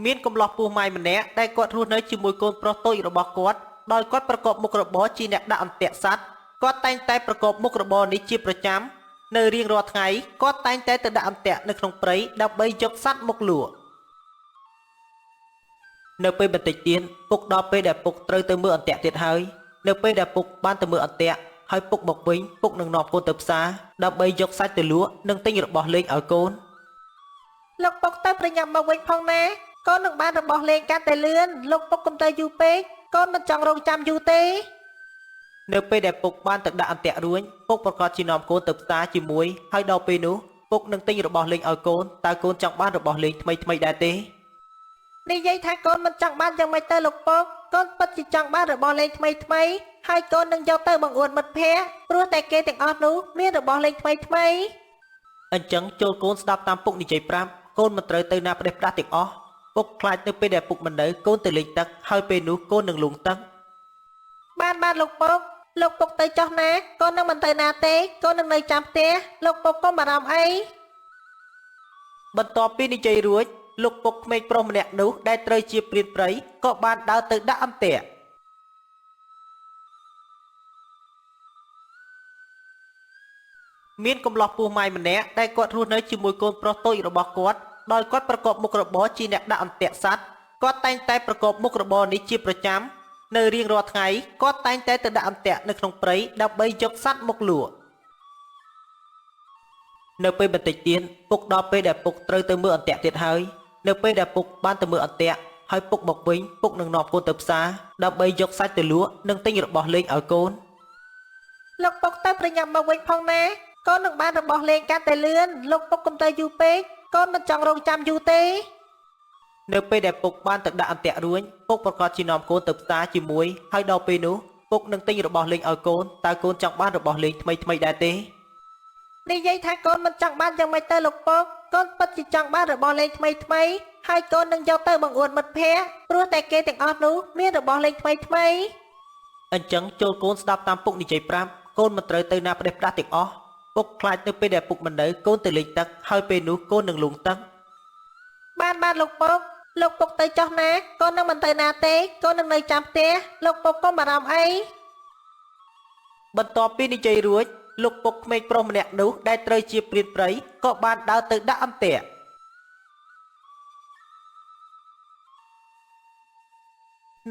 មានកំឡោះពោះម៉ាយម្នាក់ដែលគាត់រស់នៅជាមួយកូនប្រុសតូចរបស់គាត់ដោយគាត់ប្រកបមុខរបរជាអ្នកដាក់អន្ទាក់សត្វគាត់តែងតែប្រកបមុខរបរនេះជាប្រចាំនៅរៀងរាល់ថ្ងៃគាត់តែងតែទៅដាក់អន្ទាក់នៅក្នុងព្រៃដើម្បីយកសត្វមកលក់នៅពេលបន្តិចទៀតពុកដល់ពេលដែលពុកត្រូវទៅមើលអន្ទាក់ទៀតហើយនៅពេលដែលពុកបានទៅមើលអន្ទាក់ហើយពុកមកវិញពុកនឹងនាំកូនទៅផ្សារដើម្បីយកសាច់ទៅលក់និងទិញរបស់លេងឲ្យកូន លោកពុកទៅប្រញាប់មកវិញផងណាកូននឹងបានរបស់លេងកាន់តែលឿនលោកពុកកុំទៅយូរពេកកូនមិនចង់រងចាំយូរទេ នៅពេលដែលពុកបានទៅដាក់អន្ទាក់រួចពុកប្រកាសជានាំកូនទៅផ្សារជាមួយហើយដល់ពេលនោះពុកនឹងទិញរបស់លេងឲ្យកូនតើកូនចង់បានរបស់លេងថ្មីថ្មីៗដែរទេ និយាយថាកូនមិនចង់បានយ៉ាងម៉េចទៅលោកពុកកូនពិតជាចង់បានរបស់លេងថ្មីថ្មីហើយកូននឹងយកទៅបង្អួតមិត្តភ័ក្តិព្រោះតែគេទាំងអស់នោះមានរបស់លេងថ្មីថ្មី អញ្ចឹងចូលកូនស្ដាប់តាមពុកនិយាយប្រាប់កូនមិនត្រូវទៅណាផ្ដេសផ្ដាស់ទាំងអស់ពុកខ្លាចនៅពេលដែលពុកមិននៅកូនទៅលេងទឹកហើយពេលនោះកូននឹងលូងទឹក បានបានលោកពុកលោកពុកទៅចោះណាកូននឹងមិនទៅណាទេកូននឹងនៅចាំផ្ទះលោកពុកកុំបារម្ភអី បន្ទាប់ពីនិយាយរួចលោកពុកក្មេងប្រុសម្នាក់នោះដែលត្រូវជាព្រានព្រៃក៏បានដើរទៅដាក់អន្ទាក់មានកំឡោះពោះម៉ាយម្នាក់ដែលគាត់រស់នៅជាមួយកូនប្រុសតូចរបស់គាត់ដោយគាត់ប្រកបមុខរបរជាអ្នកដាក់អន្ទាក់សត្វគាត់តែងតែប្រកបមុខរបរនេះជាប្រចាំនៅរៀងរាល់ថ្ងៃគាត់តែងតែទៅដាក់អន្ទាក់នៅក្នុងព្រៃដើម្បីយកសត្វមកលក់នៅពេលបន្តិចទៀតពុកដល់ពេលដែលពុកត្រូវទៅមើលអន្ទាក់ទៀតហើយនៅពេលដែលពុកបានទៅមើលអន្ទាក់ហើយពុកមកវិញពុកនឹងនាំកូនទៅផ្សារដើម្បីយកសាច់ទៅលក់និងទិញរបស់លេងឲ្យកូន លោកពុកទៅប្រញាប់មកវិញផងណាកូននឹងបានរបស់លេងកាន់តែលឿនលោកពុកកុំទៅយូរពេកកូនមិនចង់រងចាំយូរទេ នៅពេលដែលពុកបានទៅដាក់អន្ទាក់រួចពុកប្រកាសជានាំកូនទៅផ្សារជាមួយហើយដល់ពេលនោះពុកនឹងទិញរបស់លេងឲ្យកូនតើកូនចង់បានរបស់លេងថ្មីថ្មីៗដែរទេ និយាយថាកូនមិនចង់បានយ៉ាងម៉េចទៅលោកពុកកូនពិតជាចង់បានរបស់លេងថ្មីថ្មីហើយកូននឹងយកទៅបង្អួតមិត្តភ័ក្តិព្រោះតែគេទាំងអស់នោះមានរបស់លេងថ្មីថ្មី អញ្ចឹងចូលកូនស្ដាប់តាមពុកនិយាយប្រាប់កូនមិនត្រូវទៅណាផ្ដេសផ្ដាស់ទាំងអស់ពុកខ្លាចនៅពេលដែលពុកមិននៅកូនទៅលេងទឹកហើយពេលនោះកូននឹងលូងទឹក បានបានលោកពុកលោកពុកទៅចោះណាកូននឹងមិនទៅណាទេកូននឹងនៅចាំផ្ទះលោកពុកកុំបារម្ភអី បន្ទាប់ពីនិយាយរួចលោកពុកក្មេងប្រុសម្នាក់នោះដែលត្រូវជាព្រានព្រៃក៏បានដើរទៅដាក់អន្ទាក់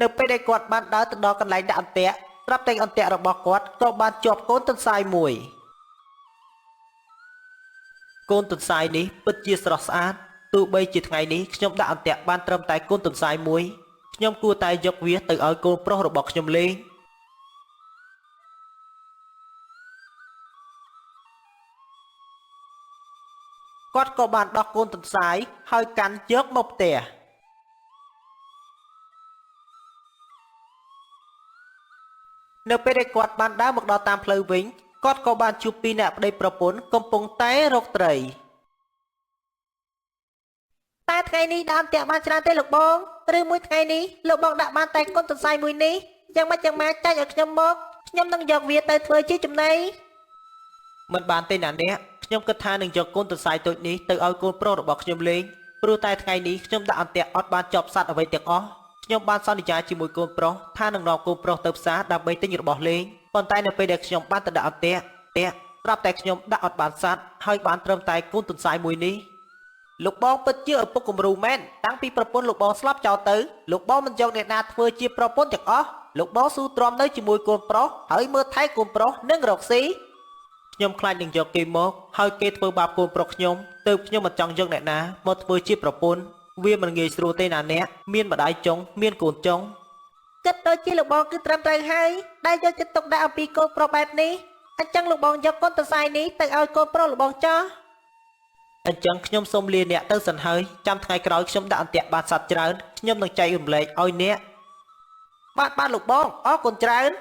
នៅពេលដែលគាត់បានដើរទៅដល់កន្លែងដាក់អន្ទាក់ស្រាប់តែអន្ទាក់របស់គាត់ក៏បានជាប់កូនទន្សាយមួយកូនទន្សាយនេះពិតជាស្រស់ស្អាតទោះបីជាថ្ងៃនេះខ្ញុំដាក់អន្ទាក់បានត្រឹមតែកូនទន្សាយមួយខ្ញុំគួរតែយកវាទៅឲ្យកូនប្រុសរបស់ខ្ញុំលេងគាត់ក៏បានដោះកូនទន្សាយហើយកាន់យកមកផ្ទះនៅពេលដែលគាត់បានដើរមកដល់តាមផ្លូវវិញគាត់ក៏បានជួបពីរអ្នកប្តីប្រពន្ធកំពុងតែរកត្រី តែថ្ងៃនេះដាក់អន្ទាក់បានច្រើនទេលោកបងឬមួយថ្ងៃនេះលោកបងដាក់បានតែកូនទន្សាយមួយនេះយ៉ាងម៉េចយ៉ាងម៉ាចែកឲ្យខ្ញុំមកខ្ញុំនឹងយកវាទៅធ្វើជាចំណី មិនបានទេណាអ្នកខ្ញុំគិតថានឹងយកកូនទន្សាយតូចនេះទៅឲ្យកូនប្រុសរបស់ខ្ញុំលេងព្រោះតែថ្ងៃនេះខ្ញុំដាក់អន្ទាក់អត់បានជាប់សត្វអ្វីទាំងអស់ខ្ញុំបានសន្យាជាមួយកូនប្រុសថានឹងនាំកូនប្រុសទៅផ្សារដើម្បីទិញរបស់លេងប៉ុន្តែនៅពេលដែលខ្ញុំបានទៅដាក់អន្ទាក់ទាក់ស្រាប់តែខ្ញុំដាក់អត់បានសត្វហើយបានត្រឹមតែកូនទន្សាយមួយនេះលោកបងពិតជាឪពុកគំរូមែនតាំងពីប្រពន្ធលោកបងស្លាប់ចោលទៅលោកបងមិនយកអ្នកណាធ្វើជាប្រពន្ធទាំងអស់លោកបងស៊ូទ្រាំនៅជាមួយកូនប្រុសហើយមើលថែកូនប្រុសនិងរកស៊ី ខ្ញុំខ្លាចនឹងយកគេមកហើយគេធ្វើបាបកូនប្រុសខ្ញុំទើបខ្ញុំមិនចង់យកអ្នកណាមកធ្វើជាប្រពន្ធវាមិនងាយស្រួលទេណាអ្នកមានម្ដាយចុងមានកូនចុង គិតដូចជាលោកបងគឺត្រឹមត្រូវហើយដែលយកចិត្តទុកដាក់អំពីកូនប្រុសបែបនេះអញ្ចឹងលោកបងយកកូនទន្សាយនេះទៅឲ្យកូនប្រុសលោកបងចោះ អញ្ចឹងខ្ញុំសូមលាអ្នកទៅសិនហើយចាំថ្ងៃក្រោយខ្ញុំដាក់អន្ទាក់បានសត្វច្រើនខ្ញុំនឹងចែករំលែកឲ្យអ្នកបាទបាទលោកបងអរគុណច្រើន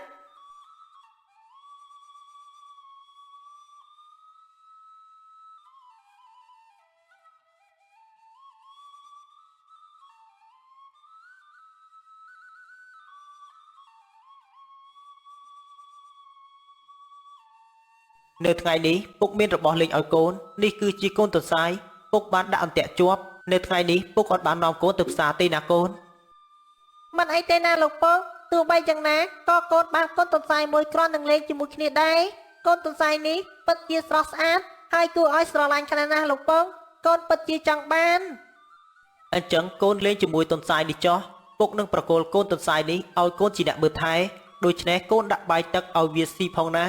នៅថ្ងៃនេះពុកមានរបស់លេងឲ្យកូននេះគឺជាកូនទន្សាយពុកបានដាក់អន្ទាក់ជាប់ នៅថ្ងៃនេះពុកអត់បាននាំកូនទៅផ្សារទេណាកូន មិនអីទេណាលោកពុកទោះបីយ៉ាងណាក៏កូនបានកូនទន្សាយមួយគ្រាន់នឹងលេងជាមួយគ្នាដែរកូនទន្សាយនេះពិតជាស្រស់ស្អាតហើយគួរឲ្យស្រឡាញ់ខ្លាំងណាស់លោកពុកកូនពិតជាចង់បាន អញ្ចឹងកូនលេងជាមួយទន្សាយនេះចោះពុកនឹងប្រគល់កូនទន្សាយនេះឲ្យកូនជាអ្នកមើលថែដូច្នេះកូនដាក់បាយទឹកឲ្យវាស៊ីផងណា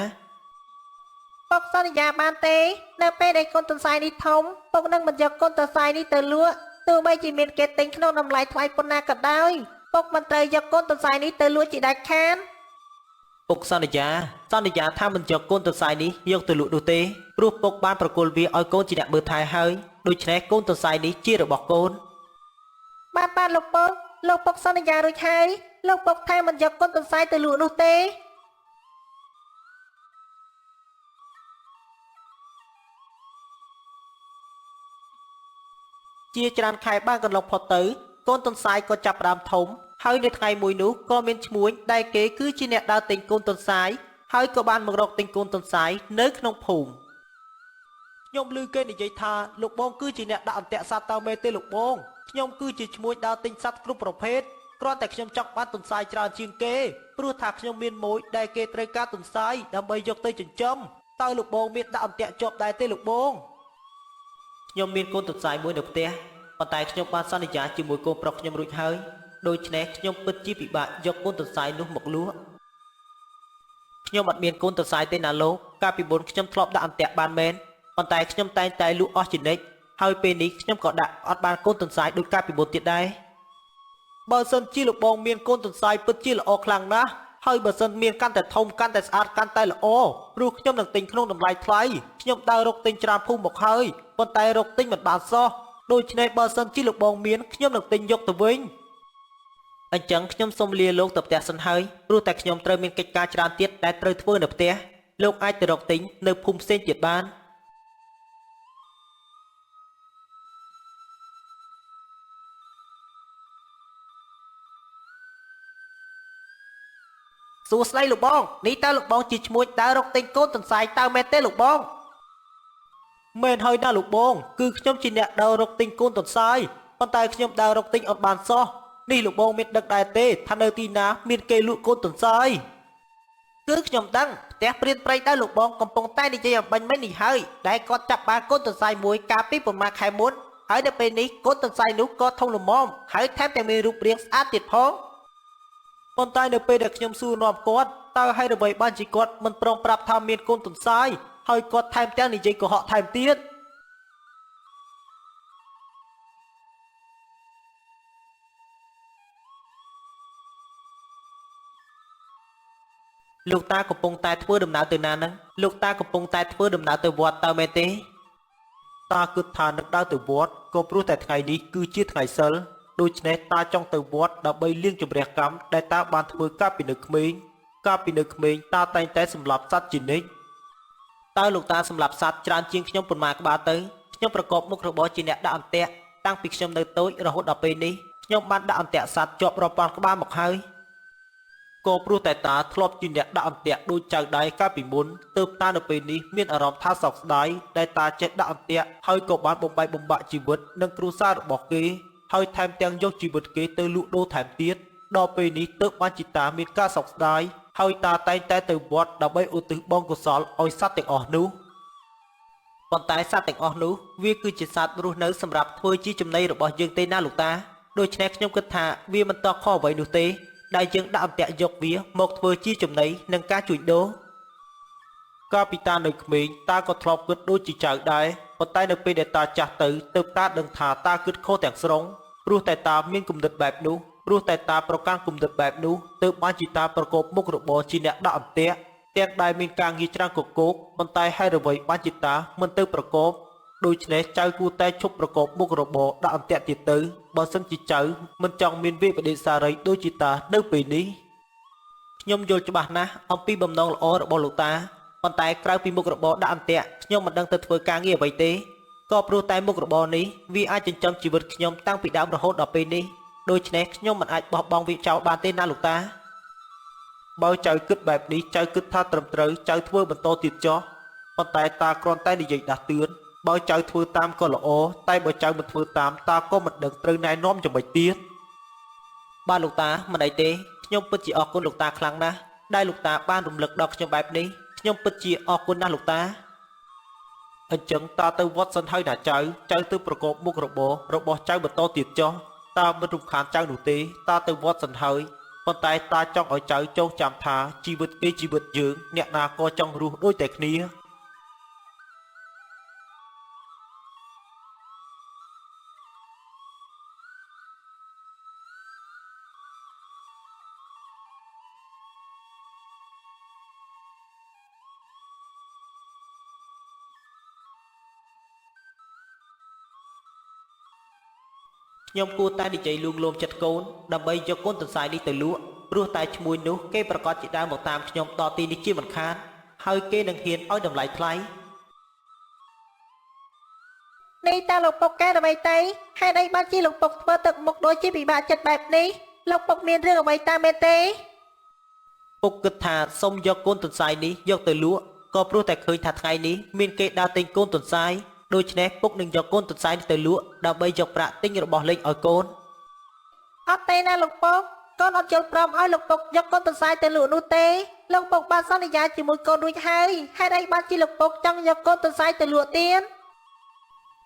ពុកសន្យាបានទេនៅពេលដែលកូនទន្សាយនេះធំពុកនឹងមិនយកកូនទន្សាយនេះទៅលក់ទោះបីជាមានគេទិញក្នុងតម្លៃថ្លៃប៉ុណ្ណាក៏ដោយពុកមិនត្រូវយកកូនទន្សាយនេះទៅលក់ជាដាច់ខាត ពុកសន្យាសន្យាថាមិនយកកូនទន្សាយនេះយកទៅលក់នោះទេព្រោះពុកបានប្រគល់វាឲ្យកូនជាអ្នកមើលថែហើយដូច្នេះកូនទន្សាយនេះជារបស់កូន បាទបាទលោកពុកលោកពុកសន្យារួចហើយលោកពុកថាមិនយកកូនទន្សាយទៅលក់នោះទេ ជាច្រើនខែបានកន្លងផុតទៅកូនទន្សាយក៏ចាប់ផ្ដើមធំហើយនៅថ្ងៃមួយនោះក៏មានឈ្មួញដែលគេគឺជាអ្នកដើរទិញកូនទន្សាយហើយក៏បានមករកទិញកូនទន្សាយនៅក្នុងភូមិខ្ញុំឮគេនិយាយថាលោកបងគឺជាអ្នកដាក់អន្ទាក់សត្វតើមែនទេលោកបងខ្ញុំគឺជាឈ្មួញដើរទិញសត្វគ្រប់ប្រភេទគ្រាន់តែខ្ញុំចង់បានទន្សាយច្រើនជាងគេព្រោះថាខ្ញុំមានម៉ួយដែលគេត្រូវការទន្សាយដើម្បីយកទៅចិញ្ចឹមតើលោកបងមានដាក់អន្ទាក់ជាប់ដែរទេលោកបង ខ្ញុំមានកូនទន្សាយមួយនៅផ្ទះប៉ុន្តែខ្ញុំបានសន្យាជាមួយកូនប្រុសខ្ញុំរួចហើយដូច្នេះខ្ញុំពិតជាពិបាកយកកូនទន្សាយនោះមកលក់ខ្ញុំអត់មានកូនទន្សាយទេណាលោកកាលពីមុនខ្ញុំធ្លាប់ដាក់អន្ទាក់បានមែនប៉ុន្តែខ្ញុំតែងតែលក់អស់ជានិច្ចហើយពេលនេះខ្ញុំក៏ដាក់អត់បានកូនទន្សាយដូចកាលពីមុនទៀតដែរបើសិនជាលោកបងមានកូនទន្សាយពិតជាល្អខ្លាំងណាស់ហើយបើសិនមានកាន់តែធំកាន់តែស្អាតកាន់តែល្អព្រោះខ្ញុំនឹងទិញក្នុងតម្លៃថ្លៃខ្ញុំដើររកទិញច្រើនភូមិមកហើយប៉ុន្តែរកទិញមិនបានសោះដូច្នេះបើសិនជាលោកបងមានខ្ញុំនឹងទិញយកទៅវិញអញ្ចឹងខ្ញុំសូមលាលោកទៅផ្ទះសិនហើយព្រោះតែខ្ញុំត្រូវមានកិច្ចការច្រើនទៀតដែលត្រូវធ្វើនៅផ្ទះលោកអាចទៅរកទិញនៅភូមិផ្សេងទៀតបាន សួស្តីលោកបងនេះតើលោកបងជាឈ្មួញដើររកទិញកូនទន្សាយតើមែនទេលោកបងមែនហើយណាលោកបងគឺខ្ញុំជាអ្នកដើររកទិញកូនទន្សាយប៉ុន្តែខ្ញុំដើររកទិញអត់បានសោះនេះលោកបងមានដឹកដែរទេថានៅទីណាមានគេលក់កូនទន្សាយគឺខ្ញុំដឹងផ្ទះព្រានព្រៃដែលលោកបងកំពុងតែនិយាយអំបញ្ញមិញនេះហើយដែលគាត់ចាប់បានកូនទន្សាយមួយកាលពីប្រមាណខែមុនហើយនៅពេលនេះកូនទន្សាយនោះក៏ធំល្មមហើយថែមទាំងមានរូបរាងស្អាតទៀតផង ប៉ុន្តែនៅពេលដែលខ្ញុំសួរនាំគាត់តើហេតុអ្វីបានជាគាត់មិនព្រមប្រាប់ថាមានកូនទន្សាយហើយគាត់ថែមទាំងនិយាយកុហកថែមទៀតលោកតាកំពុងតែធ្វើដំណើរទៅណាហ្នឹងលោកតាកំពុងតែធ្វើដំណើរទៅវត្តតើមែនទេតាគិតថានឹងដើរទៅវត្តក៏ព្រោះតែថ្ងៃនេះគឺជាថ្ងៃសិលដូច្នេះតាចង់ទៅវត្តដើម្បីលាងជម្រះកម្មដែលតាបានធ្វើកាលពីនៅក្មេងកាលពីនៅក្មេងតាតែងតែសម្លាប់សត្វជានិច្ចតើលោកតាសម្លាប់សត្វច្រើនជាងខ្ញុំប៉ុន្មានក្បាលទៅខ្ញុំប្រកបមុខរបរជាអ្នកដាក់អន្ទាក់តាំងពីខ្ញុំនៅតូចរហូតដល់ពេលនេះខ្ញុំបានដាក់អន្ទាក់សត្វជាប់រាប់ពាន់ក្បាលមកហើយក៏ព្រោះតែតាធ្លាប់ជាអ្នកដាក់អន្ទាក់ដូចចៅដៃកាលពីមុនទើបតានៅពេលនេះមានអារម្មណ៍ថាសោកស្ដាយដែលតាចេះដាក់អន្ទាក់ហើយក៏បានបំបែកបំបាក់ជីវិតនិងគ្រួសាររបស់គេហើយថែមទាំងយកជីវិតគេទៅលក់ដូរថែមទៀតដល់ពេលនេះទើបបានជាតាមានការសោកស្ដាយហើយតាតែងតែទៅវត្តដើម្បីឧទ្ទិសបុណ្យកុសលឲ្យសត្វទាំងអស់នោះប៉ុន្តែសត្វទាំងអស់នោះវាគឺជាសត្វរស់នៅសម្រាប់ធ្វើជាចំណីរបស់យើងទេណាលោកតាដូច្នេះខ្ញុំគិតថាវាមិនតខុសអ្វីនោះទេដែលយើងដាក់អន្ទាក់យកវាមកធ្វើជាចំណីនិងការជួញដូរកាលពីតានៅក្មេងតាក៏ធ្លាប់គិតដូចជាចៅដែរប៉ុន្តែនៅពេលដែលតាចាស់ទៅទើបតាដឹងថាតាគិតខុសទាំងស្រុងព្រោះតែតាមានគំនិតបែបនោះព្រោះតែតាប្រកាន់គំនិតបែបនោះទើបបានជាតាប្រកបមុខរបរជាអ្នកដាក់អន្ទាក់ទាំងដែលមានការងារច្រើនកកោកប៉ុន្តែហេតុអ្វីបានជាតាមិនទៅប្រកបដូច្នេះចៅគួរតែឈប់ប្រកបមុខរបរដាក់អន្ទាក់ទៀតទៅបើសិនជាចៅមិនចង់មានវិបដិសារីដូចជាតានៅពេលនេះខ្ញុំយល់ច្បាស់ណាស់អំពីបំណងល្អរបស់លោកតាប៉ុន្តែក្រៅពីមុខរបរដាក់អន្ទាក់ខ្ញុំមិនដឹងទៅធ្វើការងារអ្វីទេក៏ព្រោះតែមុខរបរនេះវាអាចចិញ្ចឹមជីវិតខ្ញុំតាំងពីដើមរហូតដល់ពេលនេះដូច្នេះខ្ញុំមិនអាចបោះបង់វាចោលបានទេណាលោកតាបើចៅគិតបែបនេះចៅគិតថាត្រឹមត្រូវចៅធ្វើបន្តទៀតចោះប៉ុន្តែតាគ្រាន់តែនិយាយដាស់តឿន បើចៅធ្វើតាមក៏ល្អតែបើចៅមិនធ្វើតាមតាក៏មិនដឹងត្រូវណែនាំយ៉ាងម៉េចទៀត បាទលោកតាមិនអីទេខ្ញុំពិតជាអរគុណលោកតាខ្លាំងណាស់ដែលលោកតាបានរំលឹកដល់ខ្ញុំបែបនេះខ្ញុំពិតជាអរគុណណាស់លោកតា អញ្ចឹងតាទៅវត្តសិនហើយណាចៅចៅទៅប្រកបមុខរបររបស់ចៅបន្តទៀតចុះតាមិនរំខានចៅនោះទេតាទៅវត្តសិនហើយប៉ុន្តែតាចង់ឲ្យចៅចងចាំថាជីវិតគេជីវិតយើងអ្នកណាក៏ចង់រស់ដូចតែគ្នា ខ្ញុំគួរតែនិយាយលួងលោមចិត្តកូនដើម្បីយកកូនទន្សាយនេះទៅលក់ព្រោះតែឈ្មួញនោះគេប្រកាសជាដើមមកតាមខ្ញុំដល់ទីនេះជាមិនខានហើយគេនឹងហ៊ានឲ្យតម្លៃថ្លៃ នេះតើលោកពុកកែអ្វីទៅហេតុអីបានជាលោកពុកធ្វើទឹកមុខដូចជាពិបាកចិត្តបែបនេះលោកពុកមានរឿងអ្វីតើមែនទេ ពុកគិតថាសុំយកកូនទន្សាយនេះយកទៅលក់ក៏ព្រោះតែឃើញថាថ្ងៃនេះមានគេដើរទិញកូនទន្សាយដូច្នេះពុកនឹងយកកូនទន្សាយនេះទៅលក់ដើម្បីយកប្រាក់ទិញរបស់លេងឲ្យកូន អត់ទេណាលោកពុកកូនអត់យល់ព្រមឲ្យលោកពុកយកកូនទន្សាយទៅលក់នោះទេលោកពុកបានសន្យាជាមួយកូនរួចហើយហេតុអីបានជាលោកពុកចង់យកកូនទន្សាយទៅលក់ទៀត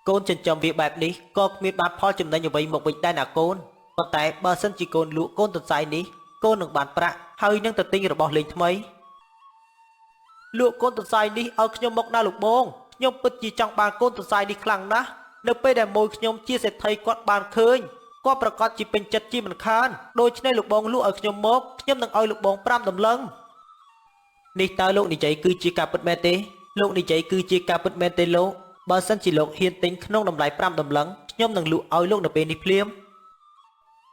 កូនចិញ្ចឹមវាបែបនេះក៏គ្មានបានផលចំណេញអ្វីមកវិញដែរណាកូនប៉ុន្តែបើសិនជាកូនលក់កូនទន្សាយនេះកូននឹងបានប្រាក់ហើយនឹងទៅទិញរបស់លេងថ្មីលក់កូនទន្សាយនេះឲ្យខ្ញុំមកណាលោកបងខ្ញុំពិតជាចង់បានកូនទន្សាយនេះខ្លាំងណាស់នៅពេលដែលម៉ួយខ្ញុំជាសេដ្ឋីគាត់បានឃើញគាត់ប្រកាសជាពេញចិត្តជាមិនខានដូច្នេះលោកបងលក់ឲ្យខ្ញុំមកខ្ញុំនឹងឲ្យលោកបង5តម្លឹងនេះតើលោកនិយាយគឺជាការពិតមែនទេលោកនិយាយគឺជាការពិតមែនទេលោកបើសិនជាលោកហ៊ានទិញក្នុងតម្លៃ5តម្លឹងខ្ញុំនឹងលក់ឲ្យលោកនៅពេលនេះភ្លាម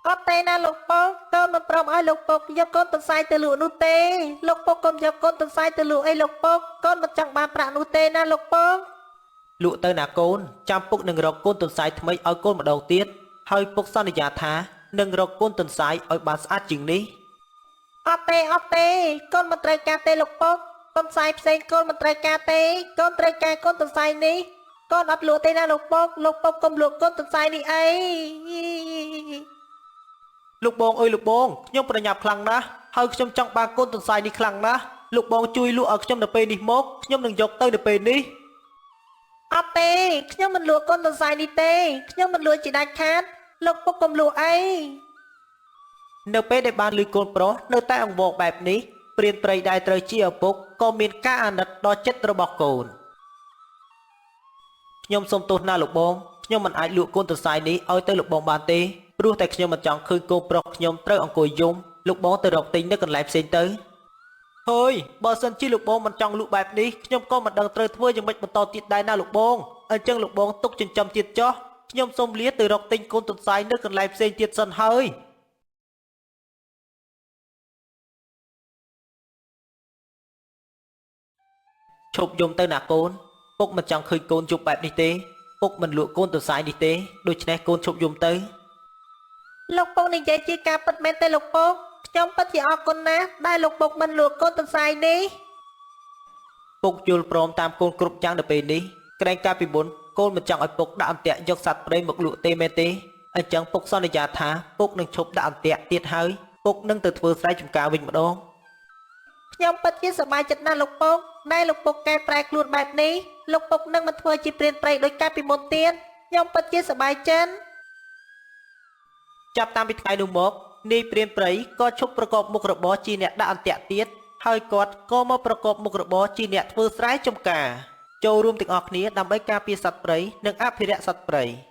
អត់ទេណាលោកពុកកូនមិនព្រមឲ្យលោកពុកយកកូនទន្សាយទៅលក់នោះទេលោកពុកកុំយកកូនទន្សាយទៅលក់អីលោកពុកកូនមិនចង់បានប្រាក់នោះទេណាលោកពុក លក់ទៅណាកូនចាំពុកនឹងរកកូនទន្សាយថ្មីឲ្យកូនម្ដងទៀតហើយពុកសន្យាថានឹងរកកូនទន្សាយឲ្យបានស្អាតជាងនេះ អត់ទេអត់ទេកូនមិនត្រូវការទេលោកពុកទន្សាយផ្សេងកូនមិនត្រូវការទេកូនត្រូវការកូនទន្សាយនេះកូនអត់លក់ទេណាលោកពុកលោកពុកកុំលក់កូនទន្សាយនេះអី លោកបងអើយលោកបងខ្ញុំប្រញាប់ខ្លាំងណាស់ហើយខ្ញុំចង់បានកូនទន្សាយនេះខ្លាំងណាស់លោកបងជួយលក់ឲ្យខ្ញុំនៅពេលនេះមកខ្ញុំនឹងយកទៅនៅពេលនេះ អត់ទេខ្ញុំមិនលក់កូនទន្សាយនេះទេខ្ញុំមិនលក់ជាដាច់ខាតលោកពុកកុំលក់អី នៅពេលដែលបានលឺកូនប្រុសនៅតែអង្វរបែបនេះព្រានព្រៃដែលត្រូវជាឪពុកក៏មានការអាណិតដល់ចិត្តរបស់កូនខ្ញុំសូមទោសណាស់លោកបងខ្ញុំមិនអាចលក់កូនទន្សាយនេះឲ្យទៅលោកបងបានទេព្រោះតែខ្ញុំមិនចង់ឃើញកូនប្រុសខ្ញុំត្រូវអង្គុយយំលោកបងទៅរកទិញនៅកន្លែងផ្សេងទៅហើយបើសិនជាលោកបងមិនចង់លក់បែបនេះខ្ញុំក៏មិនដឹងត្រូវធ្វើយ៉ាងម៉េចបន្តទៀតដែរណាលោកបងអញ្ចឹងលោកបងទុកចិញ្ចឹមទៀតចុះខ្ញុំសូមលាទៅរកទិញកូនទន្សាយនៅកន្លែងផ្សេងទៀតសិនហើយ ឈប់យំទៅណាកូនពុកមិនចង់ឃើញកូនយំបែបនេះទេពុកមិនលក់កូនទន្សាយនេះទេដូច្នេះកូនឈប់យំទៅ លោកពុកនិយាយជាការពិតមែនទេលោកពុកខ្ញុំពិតជាអរគុណណាស់ដែលលោកពុកមិនលក់កូនទន្សាយនេះ ពុកយល់ព្រមតាមកូនគ្រប់យ៉ាងនៅពេលនេះក្រែងកាលពីមុនកូនមិនចង់ឲ្យពុកដាក់អន្ទាក់យកសត្វព្រៃមកលក់ទេមែនទេអញ្ចឹងពុកសន្យាថាពុកនឹងឈប់ដាក់អន្ទាក់ទៀតហើយពុកនឹងទៅធ្វើស្រែចម្ការវិញម្ដង ខ្ញុំពិតជាសប្បាយចិត្តណាស់លោកពុកដែលលោកពុកកែប្រែខ្លួនបែបនេះលោកពុកនឹងមិនធ្វើជាព្រានព្រៃដូចកាលពីមុនទៀតខ្ញុំពិតជាសប្បាយចិត្ត ចាប់តាំងពីថ្ងៃនោះមកនាយព្រានព្រៃក៏ឈប់ប្រកបមុខរបរជាអ្នកដាក់អន្ទាក់ទៀតហើយគាត់ក៏មកប្រកបមុខរបរជាអ្នកធ្វើស្រែចម្ការចូលរួមទាំងអស់គ្នាដើម្បីការពារសត្វព្រៃនិងអភិរក្សសត្វព្រៃ។